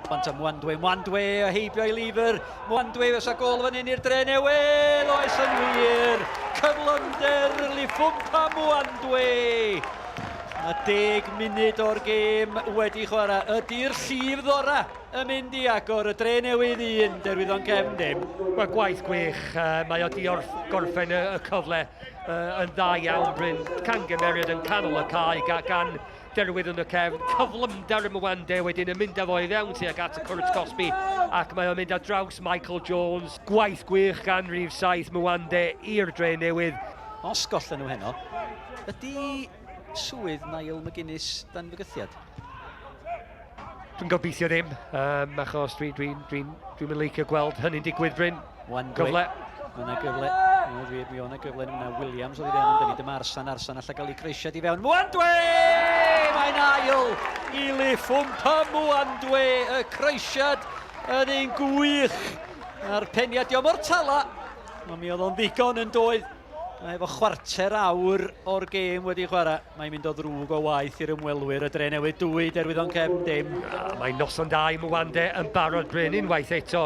Ond am Mwandwe, Mwandwe o heibio i Lever. Mwandwe fysa gol fan hyn i'r dre newydd. Oes yn wir. Cyflymder Lifumpa Mwandwe. Mae deg munud o'r gêm wedi chwarae. Ydy'r llif ddora yn mynd i agor y dre newydd un, Derwyddon Cefn dim. Wel, gwaith gwych. Uh, mae o di gorffen y, y cyfle uh, yn dda iawn, Bryn. Cangymeriad yn canol y cae gan Derwydd yn y cefn, cyflymder y Mwande wedyn yn mynd â fo i fewn tuag at y cwrt cosbi ac mae o'n mynd ar draws Michael Jones. Gwaith gwych gan rhif 7 Mwande i'r dre newydd. Os gollen nhw heno, ydy swydd Niall McGuinness dan fygythiad? Dwi'n gobeithio ddim, um, achos dwi'n dwi, dwi, dwi, dwi leicio gweld hynny'n digwydd, Bryn. Gyfle. Mae yna gyfle. Mae wir, mi o'na gyfle. Mae yna Williams oedd i fewn amdani. Dyma Arsan, Arsan allai gael ei croesiad i fewn. Mwandwe! Mae'n ail i Lifwmpa Mwandwe. Y croesiad yn un gwych. A'r peniad dio mor tala. Ond mi oedd o'n ddigon yn doedd. A efo chwarter awr o'r gêm wedi chwarae, mae'n mynd o ddrwg o waith i'r ymwelwyr y dre newydd dwy, Derwyddon Cefn dim. Mae noson da i Mwande yn barod Bryn unwaith eto.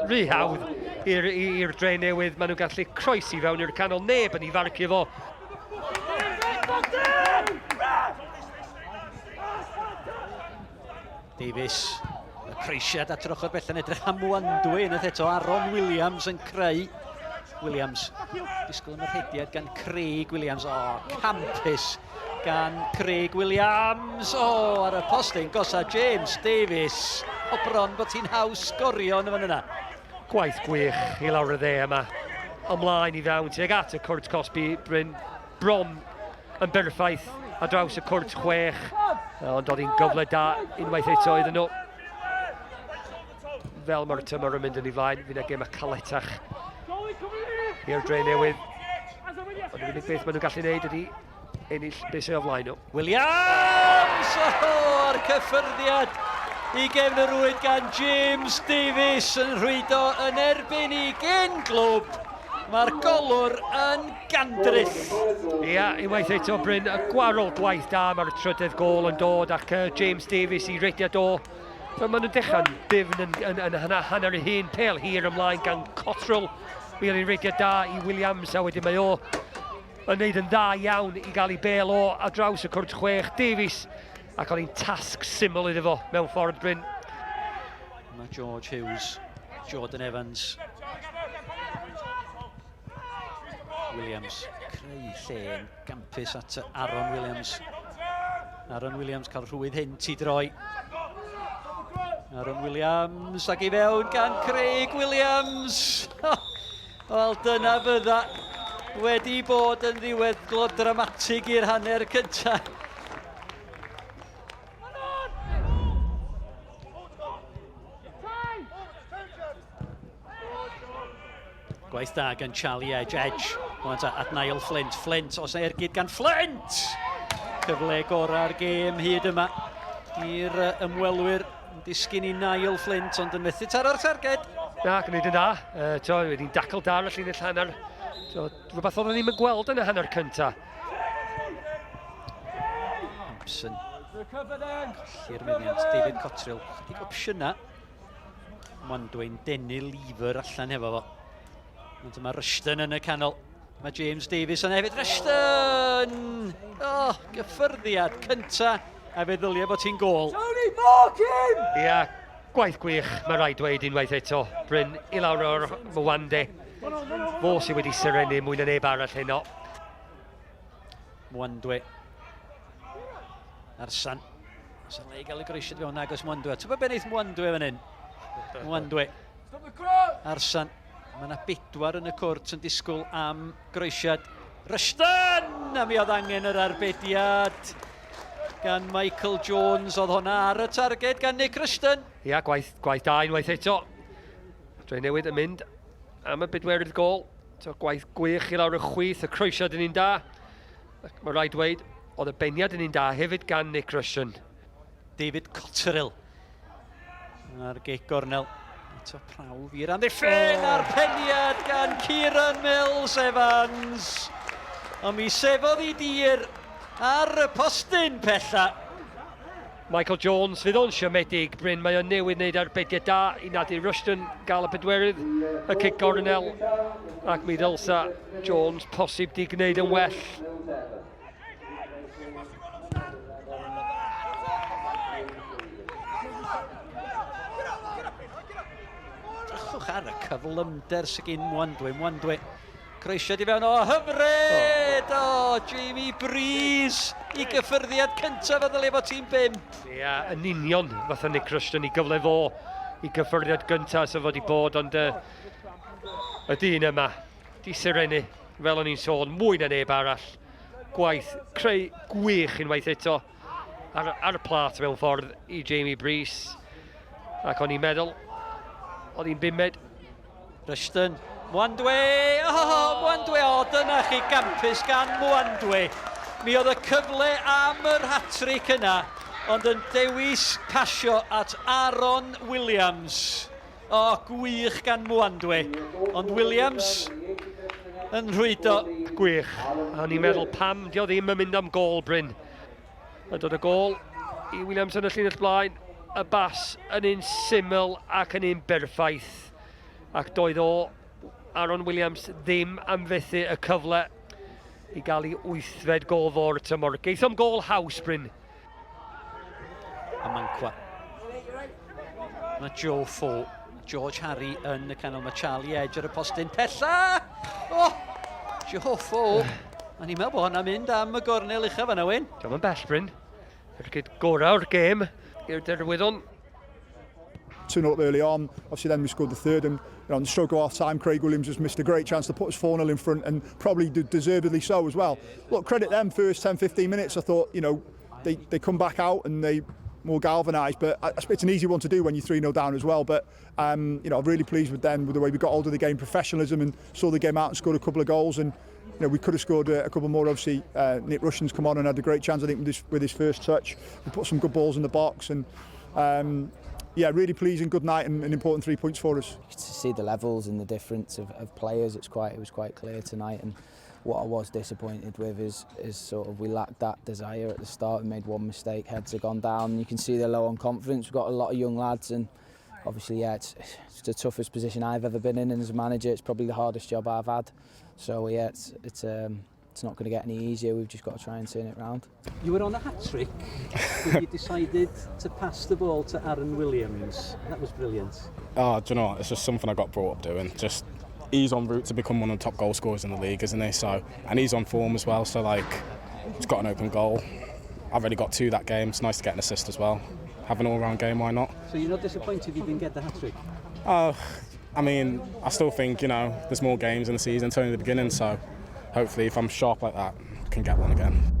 Rhy hawdd i'r dre newydd. Maen nhw'n gallu croesi fewn i'r canol. Neb yn ei farcio fo. Davies, y croesiad at yr ochr bell yn edrych am Mwandwe, unwaith eto Aaron Williams yn creu. Williams, disgwyl am y rhediad gan Craig Williams. O, oh, campus gan Craig Williams. O, oh, ar y postyn gosa James Davies. O, bron bod ti'n haws sgorio yn y fan yna. Gwaith gwych i lawr y dde yma. Ymlaen i fewn tuag at y cwrt cosbi, Bryn bron yn berffaith ar draws y cwrt chwech, ond oedd hi'n gyfle da unwaith eto iddyn nhw. Fel mae'r tymor yn mynd yn ei flaen, fydd yna gemau caletach i'r dre newydd. Ond yr unig beth maen nhw'n gallu gwneud ydy ennill beth sydd o flaen nhw. Williams! Oh, a'r cyffyrddiad i gefn y rwyd gan James Davies yn rhwydo yn erbyn i gyn glwb. Mae'r golwr yn gandryll. Ia, unwaith eto Bryn, y gwarol gwaith da, mae'r trydydd gol yn dod ac uh, James Davies i rediad o. Wel, maen nhw'n dechrau'n difn yn, yn, yn, yn hanner ei hun, pel hir ymlaen gan Cottrell. Mi oedd hi'n rediad da i Williams a wedyn mae o yn neud yn dda iawn i gael ei bel o ar draws y cwrt chwech. Davies, ac oedd hi'n tasg syml iddo fo mewn ffordd Bryn. Mae George Hughes, Jordan Evans, Williams, creu lle'n gampus at Aaron Williams. Aaron Williams cael rhwydd hynt i droi. Aaron Williams ac i fewn gan Craig Williams. Wel, dyna fydda wedi bod yn ddiweddglo dramatig i'r hanner cyntaf. Gwaith da gan Charlie Edge. Edge. Ond at Niall Flint. Flint, os na ergyd gan Flint! Cyfle gorau'r gêm hyd yma i'r ymwelwyr. Yn disgyn i Niall Flint, ond yn methu taro'r targed. Na, gwneud yn dda. Uh, to, wedi'n dacl da ar y llinell hanner. To, rhywbeth oedden ni'n gweld yn y hanner cynta. Thompson. Colli'r meddiant David Cotterill. Chydig opsiynau. Mwandwe'n denu lever allan hefo fo. Ond dyma Rushton yn y canol. Mae James Davies yna hefyd. Rushton! Oh, gyffyrddiad cynta a fe ddylia bod ti'n gôl. Tony, mark him! Ia, gwaith gwych, mae rhaid dweud unwaith eto. Bryn i lawr o'r Mwande. Fo sydd wedi serennu mwy na neb arall heno. Mwandwe. Arsan. Os yna le i gael y groesiad fewn agos Mwandwe. Ti'n gwybod beth wneith Mwandwe fan hyn? Mwandwe. Arsan. Mae yna bedwar yn y cwrt yn disgwyl am groesiad. Rushton! A mi oedd angen yr arbediad gan Michael Jones. Oedd hwnna ar y targed gan Nick Rushton. Ia, gwaith, gwaith da unwaith eto. Dre newid yn mynd am y bedwerydd gol. So, gwaith gwych i lawr y chwith, y croesiad yn un da. Ac mae rhaid dweud, oedd y beniad yn un da hefyd gan Nick Rushton. David Cotterill A'r gic gornel. Eto prawf i'r amddiffyn oh. a'r peniad gan Kieran Mills Evans. Ond mi sefodd i dir ar y postyn pella. Michael Jones, fydd o'n siomedig, Bryn, mae o'n newydd wneud arbediad da i Nadir Rushton gael y pedwerydd, y cic gornel, ac mi ddylsa Jones posib di gwneud yn well. Drychwch ar y cyflymder sy'n gyn Mwandwe, Mwandwe. Croesiad i fewn, o hyfryd! O, oh, Jamie Breeze i gyffyrddiad cyntaf a ddylai fod tîm 5. Ie, yeah, yn union fatha Nick Rushton i gyfle fo i gyffyrddiad gyntaf sy'n fod i bod, ond y dyn yma, di sirenu, fel o'n i'n sôn, mwy na neb arall. Gwaith creu gwych unwaith eto ar, ar y plat mewn ffordd i Jamie Breeze. Ac o'n i'n meddwl, oedd hi'n bumed. Rushton, Mwandwe, oh, Mwandwe, o, oh, dyna chi gampus gan Mwandwe. Mi oedd y cyfle am yr hat-trick yna, ond yn dewis pasio at Aaron Williams. O, oh, gwych gan Mwandwe. Ond Williams yn rhwydo. Gwych. A ni'n meddwl pam dio ddim yn mynd am gol, Bryn. Yn dod y gol i Williams yn y llinell blaen. Y bas yn un syml ac yn un berffaith. Ac doedd o, Aaron Williams, ddim am fethu y cyfle i gael ei wythfed gol fo'r tymor. Geithom gol haws, Bryn. A Mancwa. Mae Joe Fo, George Harry yn y canol. Mae Charlie Edge ar y postyn pella. Oh, Joe Fo. O'n i'n meddwl bod hwnna'n mynd am y gornel uchaf fanna, Wyn. Diolch yn bell, Bryn. Ergyd gorau o'r gêm i'r Derwyddon. 2-0 up early on. Obviously, then we scored the third, and you know, on the stroke of half time, Craig Williams just missed a great chance to put us 4 0 in front, and probably deservedly so as well. Look, credit them first 10 15 minutes. I thought, you know, they, they come back out and they more galvanised, but it's an easy one to do when you're 3 0 down as well. But, you know, I'm really pleased with them, with the way we got hold of the game, professionalism, and saw the game out and scored a couple of goals. And, you know, we could have scored a couple more. Obviously, Nick Rushton's come on and had a great chance, I think, with his first touch. We put some good balls in the box and, yeah, really pleasing, good night and an important 3 points for us. To see the levels and the difference of players, it was quite clear tonight. And what I was disappointed with is sort of we lacked that desire at the start. We made one mistake, heads have gone down. You can see they're low on confidence. We've got a lot of young lads, and obviously, yeah, it's the toughest position I've ever been in, and as a manager, it's probably the hardest job I've had. So yeah, it's not going to get any easier. We've just got to try and turn it round. You were on a hat-trick, but you decided to pass the ball to Aaron Williams. That was brilliant. Oh, do you know what? It's just something I got brought up doing. Just he's en route to become one of the top goal scorers in the league, isn't he? So, and he's on form as well. So, like, he's got an open goal. I've already got two that game. It's nice to get an assist as well. Have an all-round game, why not? So you're not disappointed you didn't get the hat-trick? I mean, I still think, you know, there's more games in the season. It's only the beginning, so hopefully if I'm sharp like that, I can get one again.